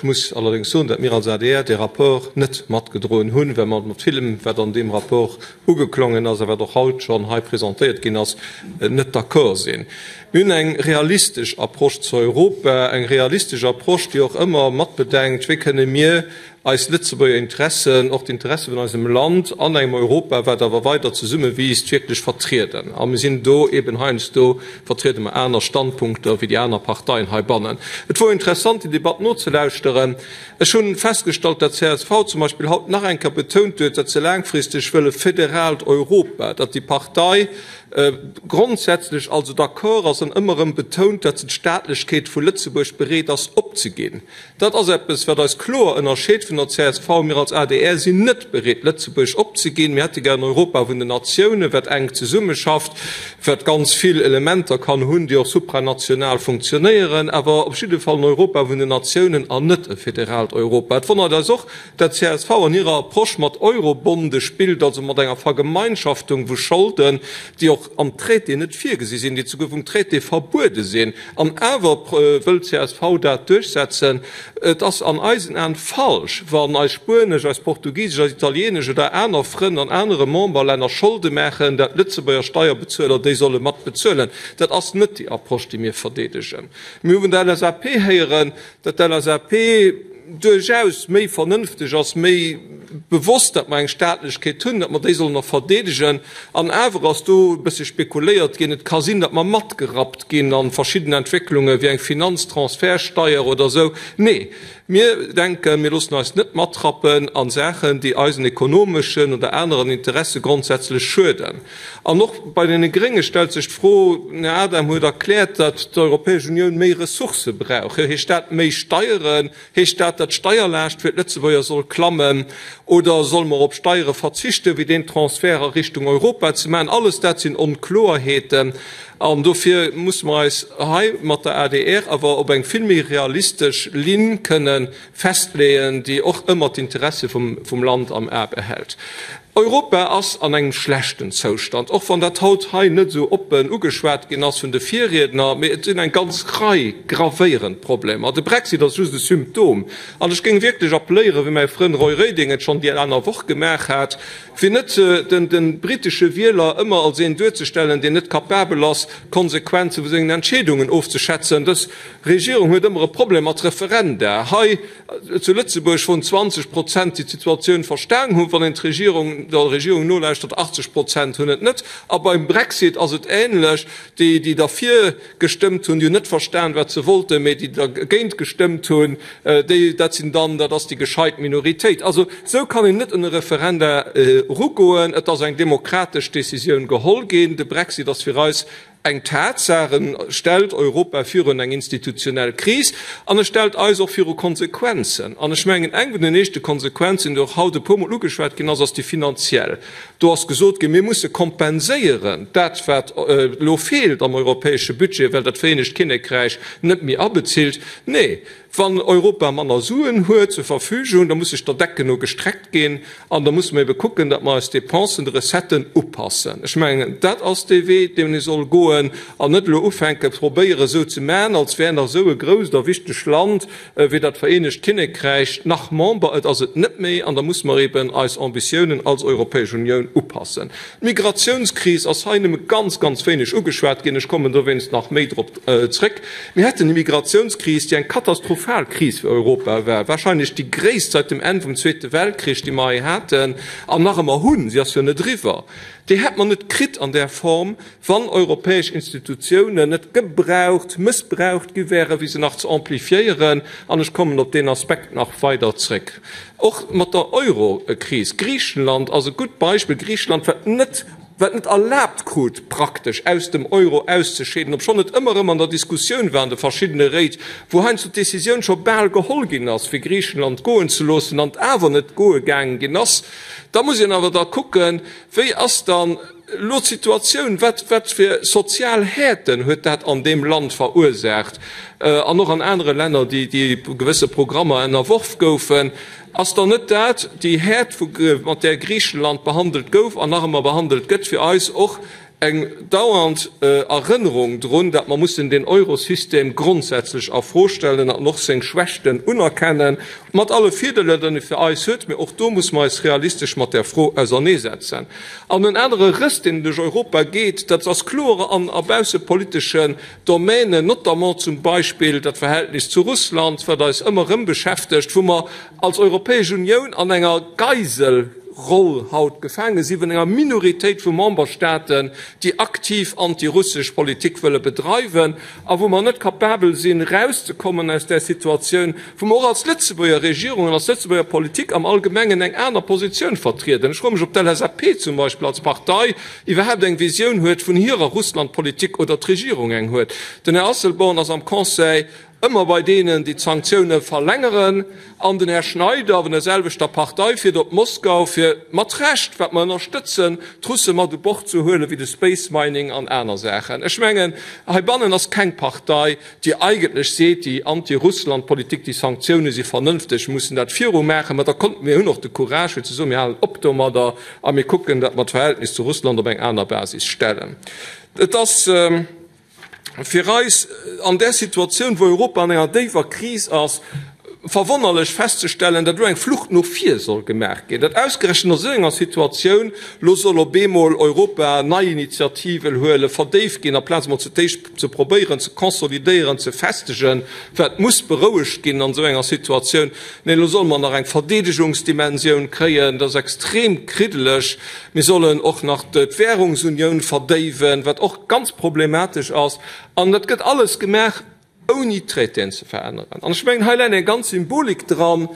muss allerdéngs soen, datt mir als adr dee Rapport net matgedroen hunn, well mer mat villem, wat an deem Rapport ugeklongen ass a wat och haut schonn hei presentéiert ginn ass, net d'accord sinn. Mir hunn eng realistesch Approche zu Europa, eng realistesch Approche, déi och ëmmer matbedenkt, wéi kënne mir eis Lëtzebuerger Interessen, och d'Interesse vun eisem Land an engem Europa, wat awer weider zesummewiisst, wierklech vertrieden. A mir sinn do eben heiansdo, vertriede mer aner Standpunkter wéi déi aner Parteien heibannen. Et wor interessant, déi Debatt nozelauschteren. Ech hu festgestallt, dat csv zum Beispill haut nach eng Kéier betount huet, datt se laangfristeg wëlle federaalt Europa, datt déi Partei grondsätzlech also d'accord ass an ëmmer erëm betount, datt se d'Staatlechkeet vu Lëtzebuerg bereet ass opzeginn. Dat ass eppes, wat eis kloer ënnerscheet vun der csv. Mir als adr sinn net bereet, Lëtzebuerg opzeginn. Mir hätte gär en Europa vun den Natiounen, wat enk zesummeschafft, wat ganz vill Elementer kann hunn, déi och supranational funktionéieren, awer op jidde Fall en Europa vun den Natiounen an net e federaalt Europa. Et wonnert eis och, dat csv an hirer Approche mat Eurobonde spillt, also mat enger Vergemeinschaftung vu Scholden, déi och am Traité net virgesi sinn, déi souguer vum Traité verbuede sinn. An awer wëll csv dat duerchsetzen. Et ass an eisen Aen falsch, wann eis spuenesch, eis portugisesch, eis italienesch oder aner Frënn an anere Memberlänner Scholde maachen, dat d'Lëtzebuerger Steierbezueler déi solle mat bezuelen. Dat ass net déi Approche, déi mir verdeedegen. Mir hu vun der LSAP héieren, datt d'LSAP duerchaus méi vernënfteg ass, méi bewosst, datt mer eng Staatlechkeet hunn, datt mer déi sollen och verdeedegen. An awer ass do e bësse spekuléiert ginn, et ka sinn, datt mer matgerappt ginn a verschidden Entwécklunge wéi eng Finanztransfertsteier oder esou. Nee, mir denken, mir loossen eis net matrappen a Saachen, déi eisen ekonomeschen oder aneren Interesse grondsätzlech schueden. An och bei deene Grénge stellt sech d'Fro, den Här Adam huet erkläert, datt d'Europäesch Unioun méi Ressourcë brauch. Heescht dat méi Steieren? Heescht dat, datt d'Steierlaascht fir d'Lëtzebuerger soll klammen? Oder solle mer op Steiere verzichten, fir deen Transfert a Richtung Europa ze maachen? Alles dat sinn Onkloerheeten. An dofir musse mer eis hei mat der adr awer op eng vill méi realistesch Linn kënne festleeën, déi och ëmmer d'Interesse vum Land am A behält. Europa ass an engem schlechten Zoustand, och wann dat haut hei net esou oppen ugeschwat ginn ass vun de Virriedner, mee et sinn eng ganz Rei gravéierend Problemer. De Brexit ass just e Symptom. An ech géing wierklech appelléieren, wéi mäi Frënn Roy Reding et schonn déi aner Woch gemaach hat, fir net de brittesche Wieler ëmmer als een duerzestellen, deen net capabel ass, d'Konsequenze vu sengen Entscheedungen ofzeschätzen. Dës Regierung huet ëmmer e Problem mat Referenda. Hei Zu Lëtzebuerg won 20 Prozent déi d'Situatioun verstan hunn, wann een d'Regierung, der Regierung nolauschtert, 80 Prozent hunn et net. A beim Brexit ass et ähnlech, déi déi derfir gestëmmt hunn, déi hunn net verstan wat se wollten, mee déi dergéint gestëmmt hunn, déi, dat sinn dann, dat ass déi gescheit Minoritéit. Also esou kann een net un e Referenda erugoen. Et ass eng demokratesch Décisioun geholl ginn. De Brexit ass fir eis Eng Tatsaach, en stellt Europa virun eng institutionell Kris an e stellt eis och viru Konsequenzen. An ech mengen, eng vun den éischte Konsequenzen, déi och haut e puermol ugeschwat ginn ass, ass déi finanziell. Do ass gesot ginn, mir musse kompenséieren dat, wat elo feelt am europäesche Budget, well dat Vereenegt Kinnekräich net méi abezilt. Nee, Wann Europa manner Suen huet zur Verfügung, da muss sech der Decken no gestreckt ginn an da musse mer ebe kucken, datt mer eis Dépensen de Recetten upassen. Ech mengen, dat ass dee Wee, deen ee soll goen an net elo ufänke probéieren, esou ze maachen, als wär nach esou e grousst a wichteg Land wéi dat Vereenegt Kinnekräich nach Member. Et ass et net méi an da musse mer eben eis Ambitiounen als Europäesch Unioun upassen. D'Migratiounskris ass hei nëmme ganz, ganz wéineg ugeschwat ginn. Ech kommen dowéinst nach méi drop zréck. Mir hätten déi Migratiounskris, déi eng katastrophal Kris fir Europa war, wahrscheinlech déi gréisst seit dem Enn vum Zweete Weltkrich, déi mer hei haten an nach ëmmer hunn, si ass jo net eriwwer, déi hätt mer net kritt an där Form, wann europäesch Institutiounen net gebraucht, mëssbraucht gi wären, fir se nach ze amplifiéieren. An ech kommen op deen Aspekt nach weider zréck. Och mat der Eurokris, Griichenland ass e gutt Beispill, Griichenland, wat net, wat net erlaabt krut, praktesch aus dem Euro auszescheeden, obschonn et ëmmer erëm an der Diskussioun war an de verschiddene Réit, wou heiansdo d'Decisioun scho bal geholl ginn ass, fir Griichenland goen ze loossen, an et awer net goe gaangen ginn ass. Da muss een awer da kucken, Wéi ass dann elo d'Situatioun? Wat, wat fir sozial Häerten huet dat an deem Land verursaacht an och an anere Länner, déi, déi gewësse Programmer ënnerworf goufen? Ass dann net dat déi Häert, mat där Griichenland behandelt gouf an nach ëmmer behandelt gëtt, fir eis och? Eng dauernd Erënnerung drun, datt mer mussen den Eurosystem grondsätzlech a Fro stellen an och seng Schwächten unerkennen, mat alle Virdeeler, déi e fir eis huet. Mee och do muss mer eis realistesch mat där Fro auserneesetzen. An en anere Rëss, deen duerch Europa geet, dat ass kloer an a baussepoliteschen Domänen, notamment zum Beispill dat Verhältnis zu Russland, wat eis ëmmer erëm beschäftegt, wou mer als Europäesch Unioun an enger Geisel, Roll haut gefaange si vun enger Minoritéit vu Memberstaaten, déi aktiv antirussesch Politik wëlle bedreiwen a wou mer net kapabel sinn, erauszekommen aus där Situatioun, wou mer och als Lëtzebuerger Regierung an als Lëtzebuerger Politik am Allgemengen eng aner Positioun vertrieden. Ech froe mech, ob d'LSAP zum Beispill als Partei iwwerhaapt eng Visioun huet vun hirer Russlandpolitik oder d'Regierung eng huet. Den Här Asselborn ass am Conseil Ëmmer bei deenen, déi d'Sanktioune verlängeren. An den Här Schneider vun der selwechter Partei fiert op Moskau, fir, mat Recht, wat mer ënnerstëtzen, d'Russe mat u Bord ze huelen, wéi de Space Mining an aner Saachen. Ech mengen, heibannen ass keng Partei, déi eigentlech seet, déi Anti-Russland-Politik, déi Sanktioune si vernënfteg, mir mussen dat virumaachen. Mä da kommt, mir hunn och de Courage, fir ze soen, mir halen op domadder a mir kucken, datt mer d'Verhältnis zu Russland op eng aner Basis stellen. Et ass. Fir eis an där Situatioun, wou Europa an enger déiwer Kris ass, verwonnerlech festzestellen, datt elo eng Flucht no vir soll gemaach ginn, datt ausgerechent a sou enger Situatioun elo soll op eemol Europa nei Initiativen huelen, verdéift ginn, aplaz emol zu d'éischt ze probéieren ze konsolidéieren, ze festegen, wat muss berouegt ginn an esou enger Situatioun. Nee, elo solle mer nach eng Verdeedegungsdimensioun kréien, dat ass extrem kriddeleg. Mir sollen och nach d'Währungsunioun verdéiwen, wat och ganz problematesch ass. An dat gëtt alles gemaach, ouni d'Traitéen ze veränneren. An ech mengen, hei läit eng ganz Symbolik dran,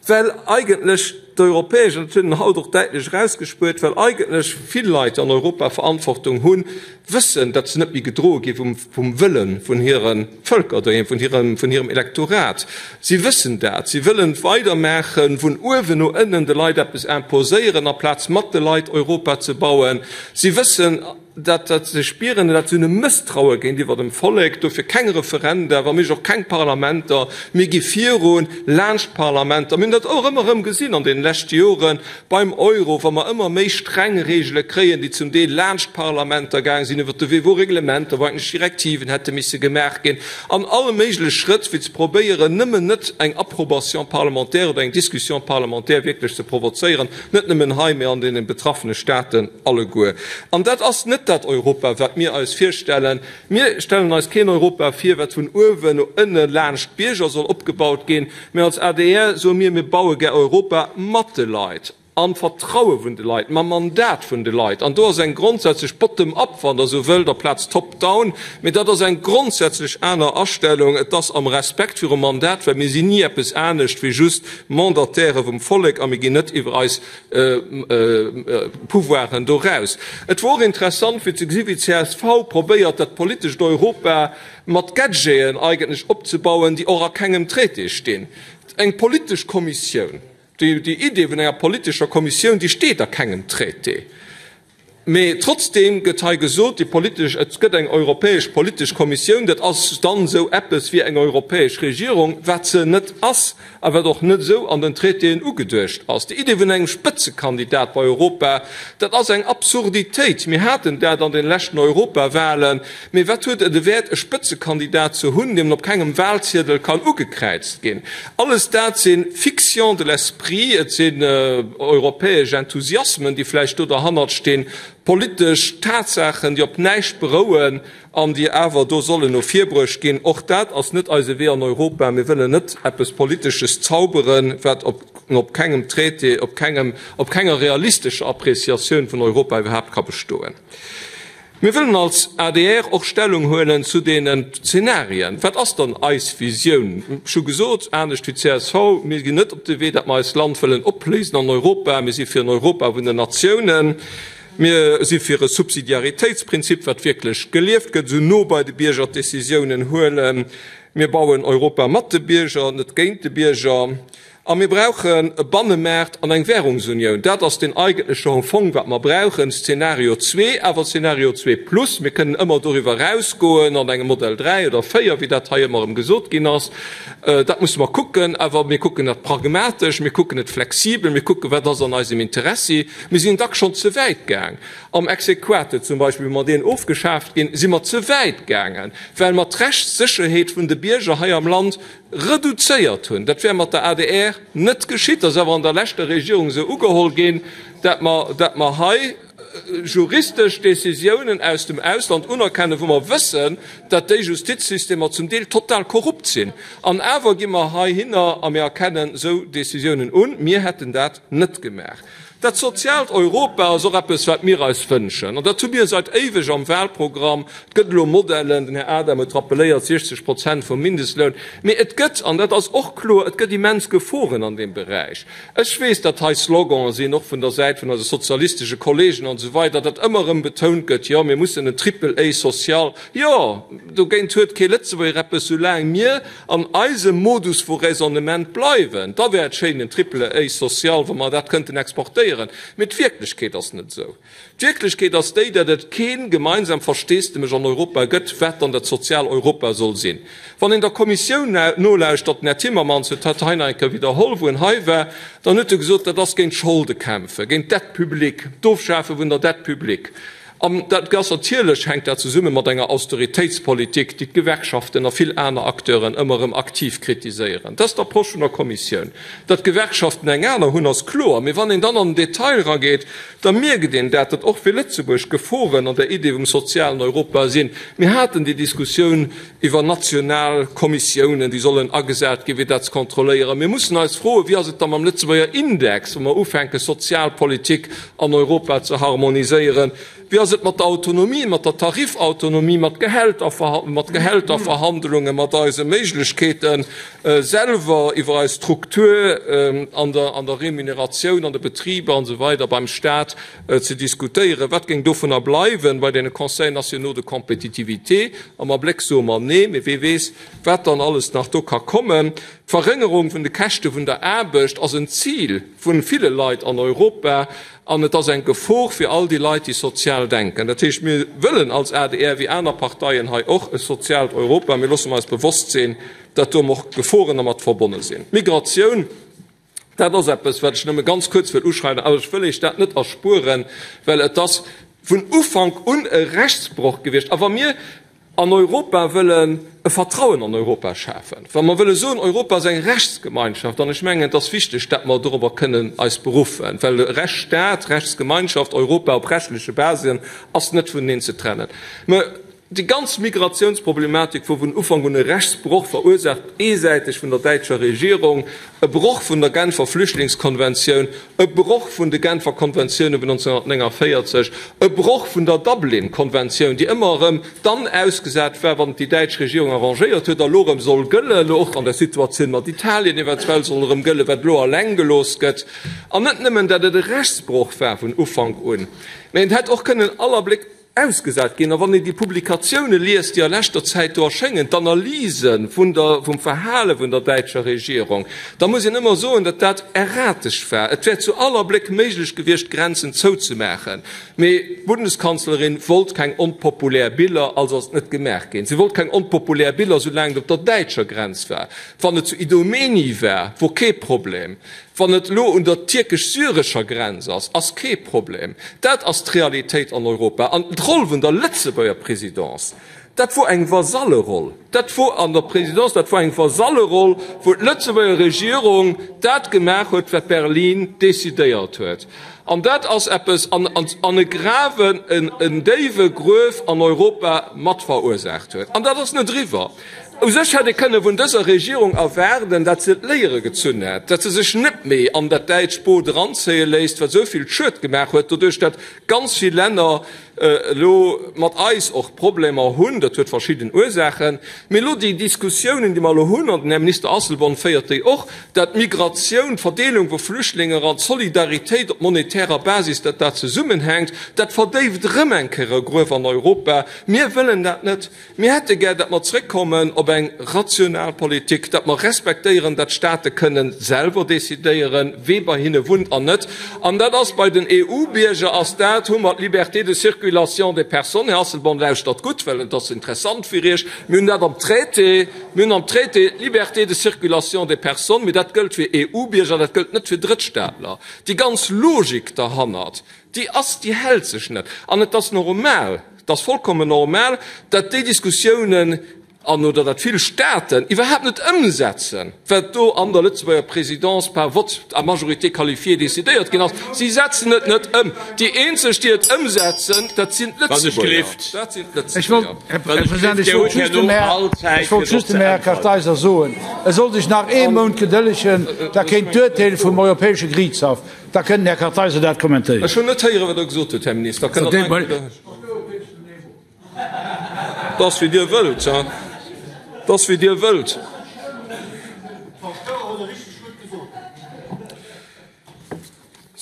well eigentlech d'europäesch, an dat huet een haut och däitlech erausgespuert, well eigentlech vill Leit, déi an Europa Verantwortung hunn, wëssen, datt se net méi gedroe gi vum Wëlle vun hire Vëlker doheem, vun hirem, vun hirem Elektorat. Si wëssen dat. Si wëllen weidermaachen, vun uewen no ënnen de Leit eppes imposéieren, amplaz mat de Leit Europa ze bauen. Si wëssen dat, dat se spieren, dat se hunn e Mësstraue géintiwwer dem Vollek. Dofir keng Referenda, wa méiglech och keng Parlamenter. Mir gi virun, laanscht d'Parlamenter. Mir hunn dat och ëmmer erëm gesinn an deene leschte Joren, Beim Euro, wa mer ëmmer méi streng Regele kréien, déi zum Deel laanscht d'Parlamenter gaang sinn, iwwert de Wee wou Reglementer, wou eigentlech Direktiven hätte misse gemaach ginn, an alle méiglech Schrëtt, fir ze probéieren, nëmmen net eng Approbation parlementaire oder eng Discussion parlementaire wierklech ze provozéieren, net nëmmen hei, mä an deene betraffene Staten alleguer. An dat ass net dat Europa, wat mir eis virstellen. Mir stellen eis keen Europa vir, wat vun uewen no ënne laanscht d'Bierger soll opgebaut ginn, mä als adr soe mir, mir baue gär Europa mat de Leit, am Vertraue vun de Leit, mam Mandat vun de Leit. An do ass eng grondsätzlech bottom-up, wann Der esou wëllt, aplaz top-down, mä dat ass eng grondsätzlech aner Astellung. Et ass am Respekt virum Mandat, well mir sinn ni eppes anescht wéi just Mandataire vum Vollek a mir ginn net iwwer eis Pouvoiren do raus. Et wor och interessant fir ze gesi wéi csv probéiert dat politescht Europa mat Gadgeten eigentlech opzebauen, déi och a kengem Traité stinn. Eng politesch Kommissioun, déi Idee vun enger politescher Kommissioun, déi steet a kengem Traité. Mee trotzdeem gëtt hei gesot, déi politesch, et gëtt eng europäesch politesch Kommissioun, dat ass dann esou eppes wéi eng europäesch Regierung, wat se net ass a wat och net esou an den Traitéen ugeduecht ass. Déi Idee vun engem Spëtzekandidat bei Europa, dat ass eng Absurditéit. Mir haten dat an den leschten Europawahlen. Mee wat huet et e Wäert, e Spëtzekandidat ze hunn, deem op kengem Wahlziedel kann ugekräizt ginn? Alles dat si Fictions de l'esprit, et sinn europäesch Enthusiasmen, déi vläicht do derhannert stinn, politesch Tatsaachen, déi op näischt berouen an déi awer do sollen no vir bruecht ginn. Och dat ass net eise Wee an Europa. Mir wëllen net eppes Politesches zauberen, wat op kengem Traité, op kengem, op kenger realistescher Appréciatioun vun Europa iwwerhaapt ka bestoen. Mir wëllen als adr och Stellung huelen zu deenen Zenarien. Wat ass dann eis Visioun? Ech hu gesot, anescht wéi csv, mir ginn net op de Wee, datt mer eist Land wëllen opléisen an Europa. Mir si fir en Europa vun den Natiounen. Mir si fir e Subsidiaritéitsprinzip, wat wierklech gelieft gëtt, esou no bei de Bierger d'Décisiounen huelen. Mir bauen Europa mat de Bierger, net géint de Bierger. A mir brauchen e Bannemaart an eng Währungsunioun. Dat ass deen eigentleche Fong, wat mer brauchen, Szenario zwee, awer Szenario zwee plus. Mir kënnen ëmmer doriwwer erausgoen an engem Modell 3 oder 4, wéi dat hei ëmmer erëm gesot ginn ass. Dat musse mer kucken. Awer mir kucken dat pragmatesch, mir kucken et flexibel, mir kucken, wat ass an eisem Interessi. Mir sinn dacks schonn ze wäit gaang. Am Exequatur zum Beispill, wéi mer deen ofgeschaaft ginn, si mer ze wäit gaangen, well mer d'Rechtssécherheet vun de Bierger hei am Land reduzéiert hunn. Dat wär mat der adr net geschitt, ass awer an der leschter Regierung esou ugeholl ginn, dat mer, dat mer hei juristesch Décisiounen aus dem Ausland unerkennen, wou mer wëssen, dat déi Justizsystemer zum Deel total korrupt sinn. An awer gi mer heihinner a mir erkennen esou Décisiounen un. Mir hätten dat net gemaach. Dat soziaalt Europa ass och eppes, wat mir eis wënschen. An dat hu mir seit éiweg am Wahlprogramm. Et gëtt elo Modellen, den Här Adam huet rappeléiert, 60 Prozent vum Mindestloun. Mee et gëtt, an dat ass och kloer, et gëtt immens Geforen an deem Beräich. Ech weess, datt hei Slogane sinn, och vun der Säit vun eise sozialistesche Kollegen an esou weider, datt ëmmer erëm betount gëtt, jo, mir mussen en Triple A social. Jo, dogéint huet kee Lëtzebuerger eppes, soulaang mir an eisem Modus vu Raisonnement bleiwen, da wär et schéin, en Triple A social, wa mer dat kënnten exportéieren. Mee d'Wierklechkeet ass net esou. D'Wierklechkeet ass déi, datt et kee gemeinsam Versteesdemech an Europa gëtt, wat dann dat sozial Europa soll sinn. Wann een der Kommissioun nolauschtert, den Här Timmermans huet dat hei nach eng Kéier widderholl, wou en hei war, dann huet e gesot, dat ass géint d'Scholde kämpfen, géint d'Dette publique, d'Ofschafe vun der Dette publique. An dat ass natierlech, hänkt dat zesumme mat enger Austeritéitspolitik, déi d'Gewerkschaften a vill aner Acteuren ëmmer erëm aktiv kritiséieren. Dat ass d'Approche vun der Kommissioun. Datt d'Gewerkschaften eng aner hunn, ass kloer. Mee wann een dann an den Detail erageet, da mierkt een dat, datt och fir Lëtzebuerg Geforen an der Idee vum sozialen Europa sinn. Mir haten déi Diskussioun iwwer national Kommissiounen, déi sollen agesat ginn, fir dat ze kontrolléieren. Mir mussen eis froen, Wéi ass et da mam Lëtzebuerger Index, wa mer ufänken, Sozialpolitik an Europa ze harmoniséieren? Wéi ass et mat der Autonomie, mat der Tarifautonomie, mat mat Gehälterverhandlungen, mat eise Méiglechkeeten, selwer iwwer eis Struktur an der, an der Remuneratioun an de Betriber an esou weider beim Stat ze diskutéieren, wat géing dovunner bleiwen bei deene Conseils nationaux de compétitivité. Am Abléck soe mer nee, mee wee weess, wat dann alles nach do ka kommen. D'Verréngerung vun de Käschte vun der Aarbecht ass en Zil vu ville Leit an Europa an et ass eng Gefor fir all déi Leit, déi sozial denken. Dat heescht, mir wëllen als adr, wéi aner Parteien hei och, e soziaalt Europa. Mir loosse eis bewosst sinn, datt do och Geforen dermat verbonne sinn. D'Migratioun. Dat ass eppes, wat ech nëmme ganz kuerz wëll uschneiden, awer ech wëll Iech dat net erspueren, well et ass vun Ufank un e Rechtsbroch gewiescht. A wa mir an Europa wëllen e Vertrauen an Europa schafen, wa mer wëlle soen, Europa ass eng Rechtsgemeinschaft, an ech mengen, et ass wichteg, dat mer dorobber kënnen eis beruffen, well Rechtsstaat, Rechtsgemeinschaft, Europa op rechtliche Basen ass net vuneneen ze trennen. Mä Déi ganz Migratiounsproblematik wor vun Ufank un e Rechtsbroch, verursaacht eesäiteg vun der däitscher Regierung, e Broch vun der Genfer Flüchtlingskonventioun, e Broch vun de Genfer Konventioune vun 1949, e Broch vun der Dublin-Konventioun, déi ëmmer erëm dann ausgesat war, wann et déi däitsch Regierung arrangéiert huet, a lo erëm soll gëllen, elo och an der Situatioun mat Italien eventuell soll erëm gëllen, wat elo eleng gelooss gëtt. An net nëmmen, datt et e Rechtsbroch war vun Ufank un, mä et hätt och kënnen all Abléck Ausgesat ginn. A wann een déi Publikatioune liest, déi a leschter Zäit do erschéngen, d'Analyse vun der, vum Verhale vun der däitscher Regierung, da muss een ëmmer soen, datt dat erratesch war. Et wär zu all Abléck méiglech gewiescht, d'Grenzen zouzemaachen, mee d'Bundeskanzlerin wollt keng onpopulär Biller, also ass et net gemaach ginn. Si wollt keng onpopulär Biller, soulaang et op der däitscher Grenz war. Wann et zu Idomeni war, wor kee Problem. Wann et elo un der tierkesch-syrescher Grenz ass, ass kee Problem. Dat ass d'Realitéit an Europa. An d'Roll vun der Lëtzebuerger Présidence, dat wor eng Vasalleroll. Dat wor an der Présidence, dat wor eng Vasalleroll, wou d'Lëtzebuerger Regierung dat gemaach huet, wat Berlin decidéiert huet. An dat ass eppes, an an e graven, en déiwe Gruef an Europa mat verursaacht huet. An dat ass net eriwwer. U sech hätt ee kënne vun dëser Regierung erwaarden, datt se d'Léiere gezunn hätt, datt se sech net méi an dat däitscht Boot eranzéie léisst, wat esou vill Schued gemaach huet, doduerch datt ganz vill Länner. Elo mat eis och Problemer hunn, dat huet verschidden Ursaachen, mee elo déi Diskussiounen, déi mer elo hunn, an den Här Minister Asselborn féiert déi och, dat d'Migratioun, d'Verdeelung vu Flüchtlinge an d'Solidaritéit op monetärer Basis, dat dat zesummenhänkt, dat verdéift erëm eng Kéier e Gruef an Europa. Mir wëllen dat net. Mir hätte gär, datt mer zrëckkommen op eng rational Politik, datt mer respektéieren, datt d'State kënnen selwer decidéieren, wee bei hinne wunnt an net. An dat ass bei den EU-Bierger ass dat, hu mer d'Liberté de circulation des personnes. Här Asselborn, lauschtert gutt, well et ass interessant fir Iech. Mir hunn dat am Traité, mir hunn am Traité d'Liberté de circulation des personnes, mee dat gëllt fir EU-Bierger, dat gëllt net fir Drëttstaatler. Déi ganz Logik derhannert, déi ass, déi hält sech net. An et ass normal, Et ass vollkommen normal, datt déi Diskussiounen an oder datt vill Staaten iwwerhaapt net ëmsetzen, wat do an der Lëtzebuerger Présidence par vote à majorité qualifiée decidéiert ginn ass. Si setzen et net ëm. Déi eenzeg, déi et ëmsetzen, dat sinn d'Lëtzebuerger. Dat sinn d'Lëtzebuerger. Här President, ech wollt just dem Här, ech wollt just dem Här Kartheiser soen, e soll sech nach ee Mount gedëllegen, da kéint d'Urteel vum Europäesche Geriichtshaff Da kënnt den Här Kartheiser dat kommentéieren. Ech hunn net héieren, wat Der gesot hutt, Här Minister. Kënnt Der nach eng Kéier? Dat ass wéi Dir wëllt. Dat ass wéi Dir wëllt.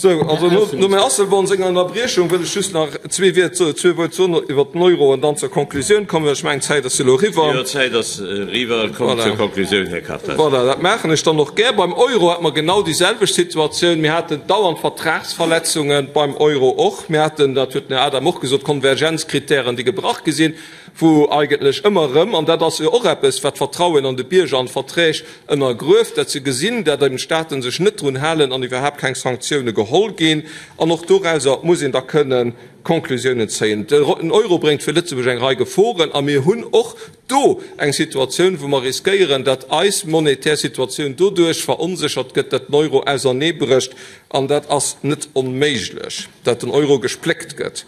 Sou, also nom Här Asselborn senger Ënnerbriechung wëll ech just nach zwee Wiert, zwee Wuert soen iwwert den Euro an dann zur Konklusioun kommen. Ech mengen, d'Zäit ass elo eriwwer. Jo, d'Zäit ass eriwwer. Kommt zur Konklusioun, Här Kartheiser. Voilà, dat maachen ech dann och gär. Beim Euro hate mer genau déi selwecht Situatioun. Mir haten dauernd Vertragsverletzunge beim Euro och. Mir haten, dat huet den Här Adam och gesot, Konvergenzkritären, déi gebrach gi sinn, wou eigentlech ëmmer erëm, an dat ass jo och eppes, wat d'Vertrauen an de Bierger an d'Verträg ënnergrueft, dat se gesinn, dat eben d'Staate sech net drun halen an iwwerhaapt keng Sanktioune geholl ginn. An och dorauser muss een da kënnen Conclusiounen zéien. Den Euro bréngt fir Lëtzebuerg eng Rei Geforen a mir hunn och do eng Situatioun, wou mer riskéieren, datt eis monetär Situatioun doduerch veronséchert gëtt, datt den Euro auserneebrécht. An dat ass net onméiglech, datt den Euro gespléckt gëtt.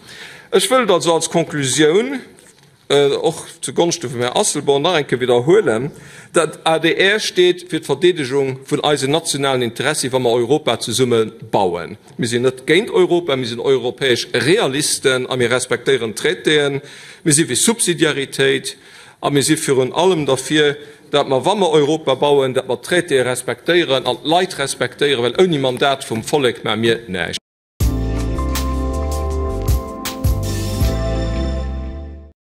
Ech wëllt also als Conclusioun, och zu Gonschte vum Här Asselborn, nach eng Kéier widderhuelen, datt adr steet fir d'Verdeedegung vun eisen nationalen Interessi, wa mer Europa zesumme bauen. Mir sinn net géint Europa, mir sinn europäesch Realisten a mir respektéieren d'Traitéen. Mir si fir Subsidiaritéit a mir si virun allem derfir, datt mer, wa mer Europa bauen, datt mer d'Traitéë respektéieren an d'Leit respektéieren, well ouni Mandat vum Vollek maache mir näischt.